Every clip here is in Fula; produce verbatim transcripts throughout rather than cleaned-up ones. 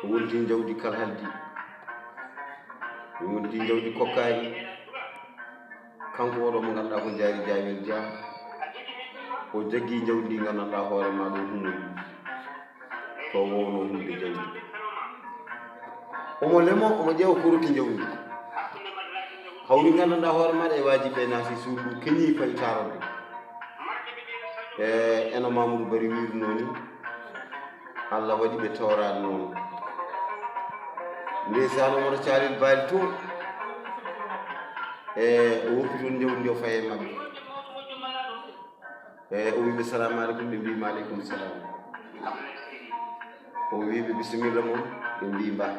Wonti njawdi kalhaldi, wonti njawdi kokkaari. Kanko oɗo mo ngannduɗaa ko jaari jaawel jaa, o jaggi njawdi ndi nganndanɗaa hoore maa ɗo humoy to wowno hulde jawdi. Omo lemo, omo ƴeewa ko rokki njawdi. Hawri nganndanɗaa hoore maaɗa e waajibi ɓe naati suudu keñi fayi taarorde. E eno Mamoudou Bari wiirunoo ni, Allah waɗi ɓe tooraade noon. Ndeysaan, omo to Caalel Baali to, e o woppi toon njawdi ndi o fayi e maɓɓe. E o wii ɓe, "Salaamu aleykum." Ɓe mbii, "Maaleykum salaam." O wii ɓe, "Bisimilla mon." Ɓe mbii, "Mbaa."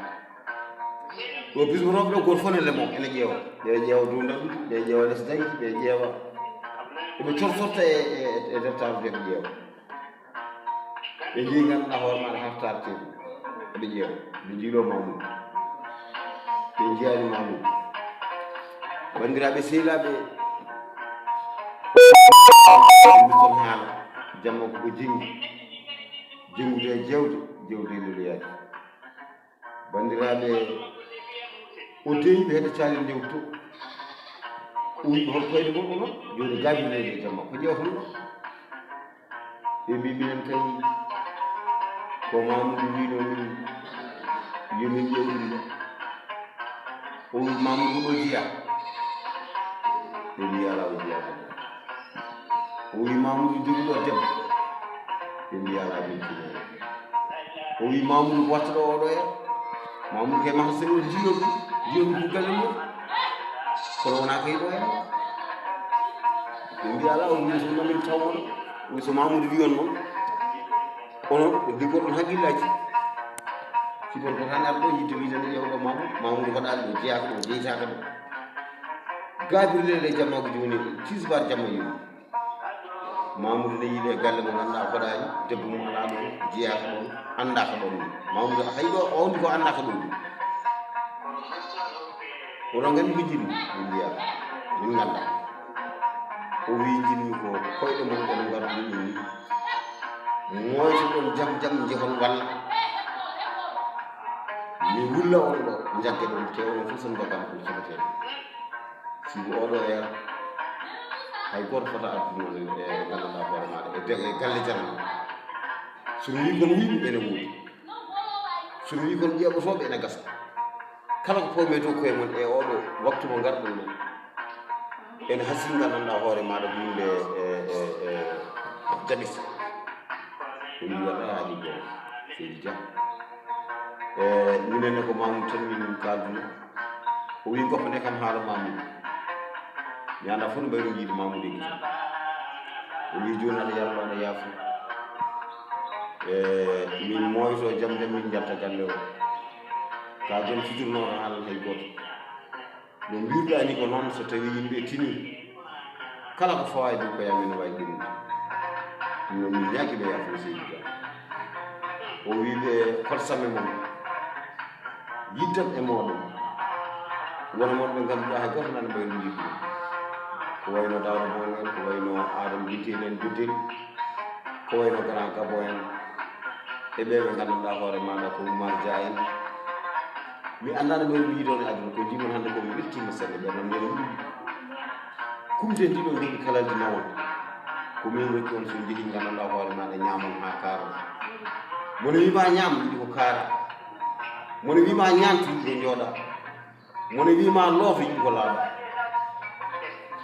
Ɗo bismotooɓe ɗo, gooto fof ne lemo, ene ƴeewa. Ɓe ƴeewa duundaɗi, ɓe ƴeewa les danki, ɓe ƴeewa. Eɓe corsorta e, e, e nder taarde, ɓe ƴeewa. Ɓe njii ngannduɗaa hoore maaɗa hartaarteeɗi. Eɓe ƴeewa. Ɓe njii ɗo Mamoudou. Ɓe njiyaani Mamoudou. Banndiraaɓe sehilaaɓe, ɗum ton haala. Jamma ko ko jengi. Jengude e jeewde, jeewde e leloyaade. Banndiraaɓe, o teeñi ɓe hedde Caalel Njawdi to. O wii ɓe, "Hol koyɗe mon onon?" Jooni gaabi leydi e jamma. Ko ƴeewata ɗum? Ɓe mbii, "Minen kay, ko Mamoudou wiinoo min, yo min ƴeew ɗum ɗo." O wii, "Mamoudou ɗo jeyaa?" Ɓe mbii, "Alaa, o jeyaaka ɗo." O wii, "Mamoudou jogii ɗo debbo?" Ɓe mbii, "Alaa, min tinaa." O wii, "Mamoudou ko watta ɗo oɗo ya?" Mamoudou kay mata sewol jiyoɓe, jiyoɓe ko galle mum. Kono wonaa kay ɗo ya. Ɓe mbii, "Alaa, o wii so mamin taw on." O wii, "So Mamoudou wii on noon, onon ɓe mbii ko ɗon hakkillaaji. Si ɗon ko tan ar ɗo yidde wiide ne ƴeewa ɗo Mamoudou, Mamoudou waɗaani ɗo, jeyaaka ɗo, jeytaaka ɗo." Gaabirlel e jamma ko jooni, tisbaar jamma yoni. Mamoudou ne yiɗi e galle mo ngannduɗaa hoɗaani, debbo mum alaa ɗoon, jeyaaka ɗoon, anndaaka ɗoon ni. Mamoudou hay ɗo o woni ko anndaaka ɗoon ni. Oɗon nganndi ko njiɗmi? Min mbiyaa, min nganndaa. O wii, "Njiɗmi ko koyɗe mon ɗon ngarduɗon ɗum ni. Mooytoɗon jam jam njehon walla mi wulla on ɗo, njagge ɗon, te onon fof son ndokkama ko soɓeteeɗo." Sibu oɗo heure, hay gooto fota artude e nganndanɗaa hoore maaɗa e de-, e galle janano. So mi wii kon wuyɓe ene woodi. So mi wii kon ƴeeɓotooɓe ene gasa. Kala ko pawmi e dow koye mon e oɗo waktu mo ngarɗon ɗo, ene hasii nganndanɗaa hoore maaɗa huunde e, e, e jaɓi. Ɓe mbii, "Waɗa haaji goo, seydi Dia." E, minen ne ko Mamoudou tan min kaalduno. O wii, "Goppa nde kam haala Mamoudou. Mi anndaa fof no mbayru njiidi Mamoudou e gite." O wii, "Jooni aɗa yallo, aɗa yaafo. E, min mooyto jam jam, min njalta galle o. Ka joom suturnooɗo haalan hay gooto. No mbiruɗaa ni ko noon, so tawii yimɓe tinii, kala ko fawaa e dow koye amen no waawi ɗennude. Ɗum noon min ñaagii ɓe yaafo seydi Dia." O wii ɓe, "Koɗ samme mon, yiddan e mooɗon. Wona mon ɓe ngannduɗaa hay gooto nana mbayru njiɗɗo. Ko wayno Daawda Boy en, ko wayno Adama Bintel en Bintel, ko wayno Grand Gabo en, e ɓe ɓe nganndanɗaa hoore maaɗa ko Oumar Dia en. Mi anndaa no mbayru yiɗoon e aduna, ko njiɗon hannde ko mi weltiima seeɗa, ɓe noon mbiɗa ɗum. Kumte ndiɗo njogi kalaldi nawon. Ko min rokki on so njehii nganndanɗaa hoore maaɗa ñaamon haa kaaron. Mo ne wii ma ñaam, yiɗi ko kaara. Mo ne wii ma ñaantu, yiɗi ko njooɗa. Mo ne wii ma looto, yiɗi ko laaɓa."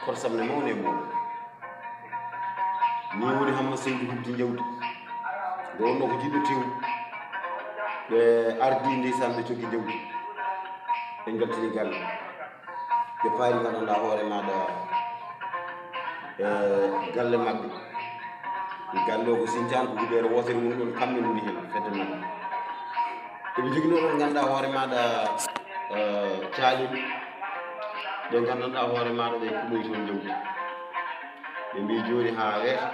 Koɗ samme mawne e mooɗon. Ni woni Hamma Seydi hubdi njawdi. Nde wonno ko jiɗɗo tew. Ɓe ardi ndeysaan, ɓe coggi njawdi. Ɓe njaltini galle. Ɓe paari nganndanɗaa hoore maaɗa, e, galle maɓɓe. Galle o ko Sinthiane, ko huɓeere wootere woni ɗoon, kamɓe ngoni heen, fedde maɓɓe. Eɓe njoginoo ɗoon ngannduɗaa hoore maaɗa, e, caalel. Ɓe nganndanɗaa hoore maaɗa ɓe kuɓoy toon njawdi. Ɓe mbii jooni haa weeta,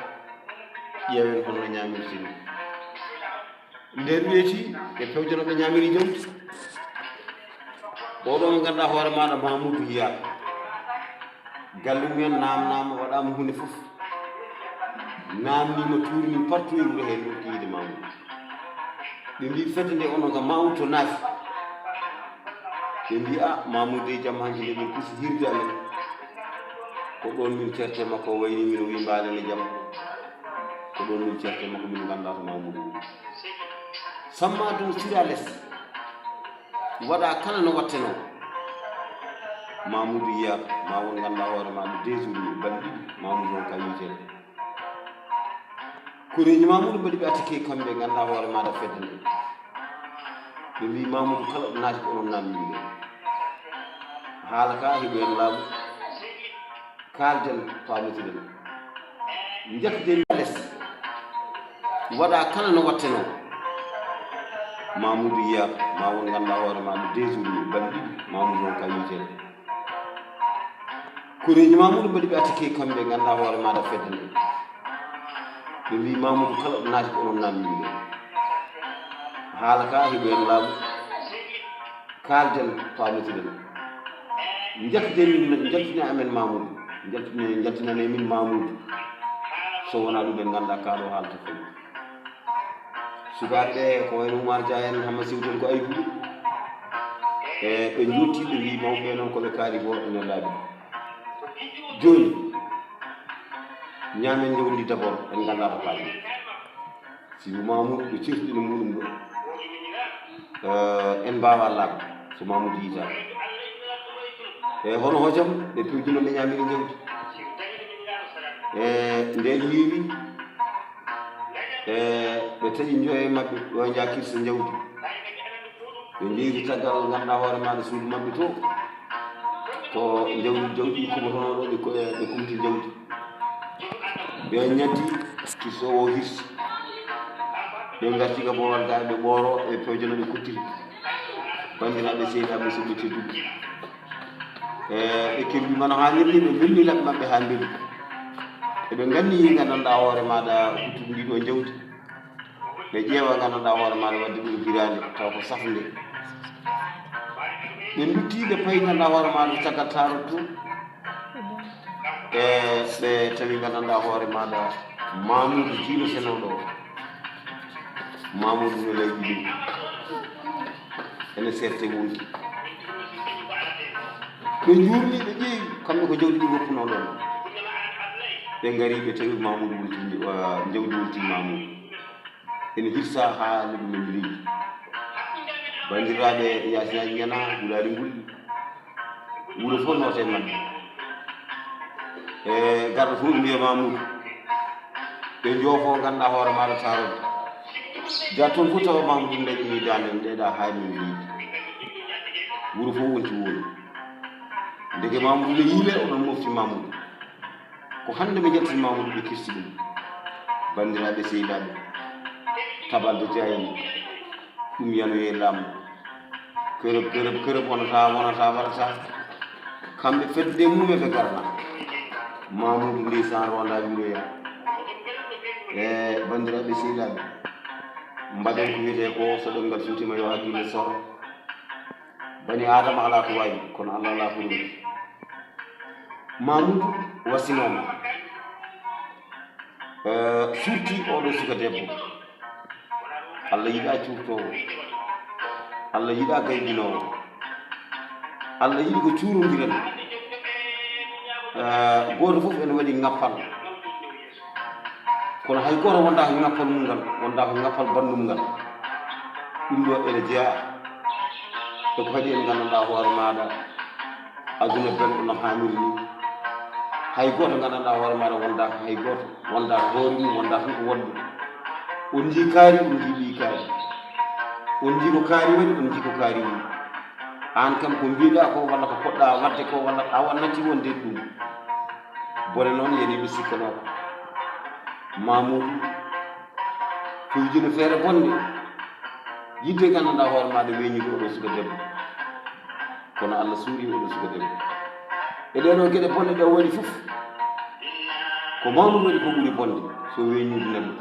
ƴeewen holno ñaamirten. Nden weeti, ɓe pewjano ɓe ñaamiri jawdi. Oɗo mo ngannduɗaa hoore maaɗa, Mamoudou Yah. Galle mumen naamnaama, waɗaama huunde fof. Naamniima, tuurniima, partout e wuro hee, nokki yiide Mamoudou. Ɓe mbi fedde nde onon kam Mamoudou to naati. Ɓe mbi a Mamoudou de jam hanki nde ɓe pusi hirde amen. Ko ɗon min certe makko wayni min wi mbaɗen e jam. Ko ɗon min certe makko min ganda to Mamoudou. Samma ɗum sira les. Waɗa kala no watteno. Mamoudou yiya ma won ganda hoore ma ɗo deux jours ni balɗe ɗiɗi Mamoudou won ka yitere. Koreeji Mamoudou mbaɗi ɓe attaqué kamɓe ganda hoore maɗa fedde nde. Ɓe mbi Mamoudou kala ɗo naati ko onon namni ɗo. Haala ka heɓi en laamu. Kalden pamitiren. Njakkiden les. Waɗa kala no watteno. Mamoudou yiya ma won ganda hoore ma ɗo deux jours ni balɗe ɗiɗi Mamoudou won ka yitere. Koreeji Mamoudou mbaɗi ɓe attaqué kamɓe ganda hoore maɗa fedde nde. Ɓe mbi Mamoudou kala ɗo naati ko onon namni ɗo. Haala ka heɓi en laamu. Kalden pamitiren. Njakkiden min njaltina amen Mamoudou. Njaltina njaltinane min Mamoudou. So wona ɗum ɓe ganda kaɗo haalta fof. Sukaaɓe ɓe ko wayno Oumar Dia en Hamma Sewti en ko aybuɓe. E ɓe jotti ɓe mbi mawɓe noon ko ɓe kaali goo ene laaɓi. Jooni ñaamen njawdi d'abord en ganda ko kaali. Sibu Mamoudou ɗo certuɗo muɗum ɗo. Eh, en mbawa laaɓde so Mamoudou yita. E hono hojom ɓe pewjuno ɓe ñaamiri njawdi. E nde liiri e ɓe taƴi joye maɓɓe ɗo njakirta njawdi. Ɓe njeeyi caggal ganduɗa hoore maɗa suudu maɓɓe to. Ko jawdi jawdi kubotono ɗo ɓe ko- ɓe kumti jawdi. Ɓe ñaddi kirsowo hirsi. Ɓe ngarti ga bowal ga ɓe ɓooro ɓe pewjono ɓe kuttiri. Bandiraɓe seyda musidɓe tedduɓe. E ɓe kelli mano ha ñirli ɓe belli laɓe maɓɓe ha mbeli. Eɓe ganni gandanɗa hoore maɗa huttudi ndi ɗo jawdi. Ɓe ƴeewa gandanɗa hoore maɗa wadde ɗum hirande taw ko safde. Ɓe ndutti ɓe payi gandanɗa hoore maɗa caggal tarot to. E ɓe tawi gandanɗa hoore maɗa Mamoudou jiiɗo senoɗo o. Mamoudou no leydi ndi ene serte wonki. Ɓe juurni ɓe ƴeewi kamɓe ko jawdi ɗi woppuno ɗon. Ɓe ngari ɓe tawi Mamoudou wultinde jawdi wulti Mamoudou. Ene hirsa ha no ɗum en leydi. Bandiraɓe yasinaji ñana gulaɗi ngulli. Wuro fof noote maɓɓe. E garɗo fof mbiya Mamoudou. Ɓe joofo ganduɗa hoore maɗa tarode. Ja toon fof tawa Mamoudou dañi dande ɗeɗa ha min leydi. Wuro fof wonti wuro. Ndeke Mamoudou ne yiile oɗon mofti Mamoudou. Ko hannde ɓe njaltini Mamoudou ɓe kirsi ɗum. Banndiraaɓe sehilaaɓe, tabalde jaayi ɗum yanoye laamu. Kereb kereb kereb wonata wonata waɗata. Kamɓe fedde mum e ɓe garna. Mamoudou ndeysan ronda wiroya. E banndiraaɓe sehilaaɓe, mbaɗen ko wiyetee ko so ɗemngal suutima yo hakkille sor. Bani Aadama alaa ko waawi kono Allah alaa ko ruuti. Mamoudou wasinooma surti oɗo suka debbo. Allah yiɗa curtoowo. Allah yiɗa gaybinoowo. Allah yiɗi ko cuurondiren. Gooto fof ene waɗi ngappal. Kono hay gooto wonda ko ngappal mum ngal, wonda ko ngappal banndum ngal. Ɗum ɗo ene jeyaa e ko haɗi en nganndanɗaa hoore maaɗa aduna belɗo no haaniri ni. Hay gooto nganndanɗaa hoore maaɗa wonda ko hay gooto, wonda ko hoore mum, wonda tan ko woɗɓe. On njii kaari, on njii ɓii kaari. On njii ko kaari waɗi, on njii ko kaari woni. Aan kam ko mbiiɗaa ko walla ko poɗɗaa waɗde ko walla a wonnati wonde ɗum. Bone noon yaniiɓe sikkanooka. Mamoudou fewjino feere bonde yidde nganndanɗaa hoore maaɗa weññude oɗo suka debbo. Kono Allah suuri oɗo suka debbo. E ɗee ɗoo geɗe bonɗe ɗe o waɗi fof ko Mamoudou waɗi ko ɓuri bonde so weññude neɗɗo.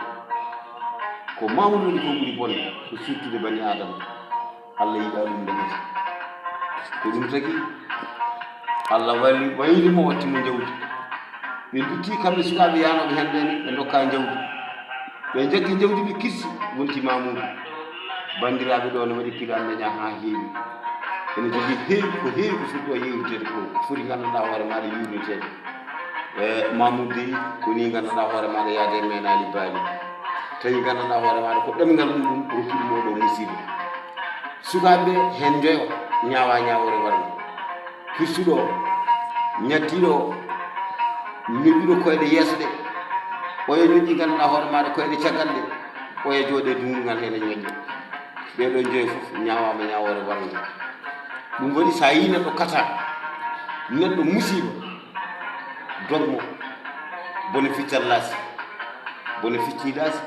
Ko Mamoudou waɗi ko ɓuri bonde so suttude bani Aadama. Allah yiɗa ɗum ndekete. Ko ɗum tagi Allah wali wayli mo watti mo jawdi. Ɓe ndutti kamɓe sukaaɓe yaanooɓe heen ɓeen ɓe ndokka jawdi. Ɓe njaggi jawdi ɓe kirsi wonti Mamoudou. Banndiraaɓe, ɗo no waɗi piɗan leña haa heewi. Ene jogii heewi ko heewi ko foti o yewtiteede ko foti nganndanɗaa hoore maaɗa yuurniteede. E Mamoudou Dey, ko nii nganndanɗaa hoore maaɗa yaade e meenaali baali. Tawi nganndanɗaa hoore maaɗa ko ɗemngal muɗum rokki ɗum oɗo musiiba. Sukaaɓe heen njoyo ñaawa ñaawoore warngo. Hirsuɗo o, ñaddiiɗo o, ñoƴƴuɗo koyɗe yeeso ɗe, oya ñoƴƴi nganndanɗaa hoore maaɗa koyɗe caggal ɗe, oya jooɗe dunndugal heen e ñoƴƴe. Ɓee ɗoo njoyo fof ñaawaama ñaawoore warngo. Ɗum waɗi so a yii neɗɗo kata, neɗɗo musiiba, dogmo, bone ficcal laasi, bone ficcii laasi.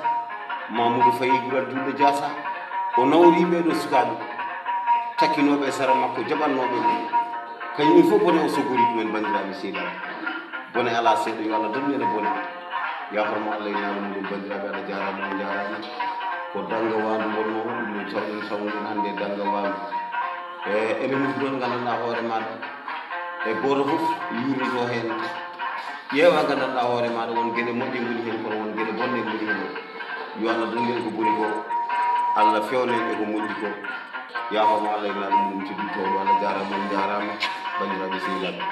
Mamoudou Faye Gural Julde Jaasa, o nawori ɓee ɗoo sukaaɓe takkinooɓe e sara makko, jaɓannooɓe mo. Kañum en fof bone o sogori ɗumen, banndiraaɓe seedaaɓe. Bone alaa seeɗa, yo Allah dañu en e bone. Yaa hormo Allah e naaɗo muɗum, banndiraaɓe, Allah jaaraama, on njaaraama. Ko Dannga Waandu wonnoo, ɗum ɗum tawɗen, tawɗen hannde Dannga Waandu. E ene muti ɗoon nganndanɗaa hoore maaɗa. E gooto fof yuurnitoo heen. Ƴeewa nganndanɗaa hoore maaɗa, won geɗe moƴƴe ngoni heen, kono won geɗe bonɗe ngoni heen. Yo Allah dañu en ko boni ko, Allah feewna en e ko moƴƴi ko. Yaa hormo Allah e naaɗo muɗum, tedduɗo tawɗo, Allah jaaraama, on njaaraama, banndiraaɓe seedaaɓe.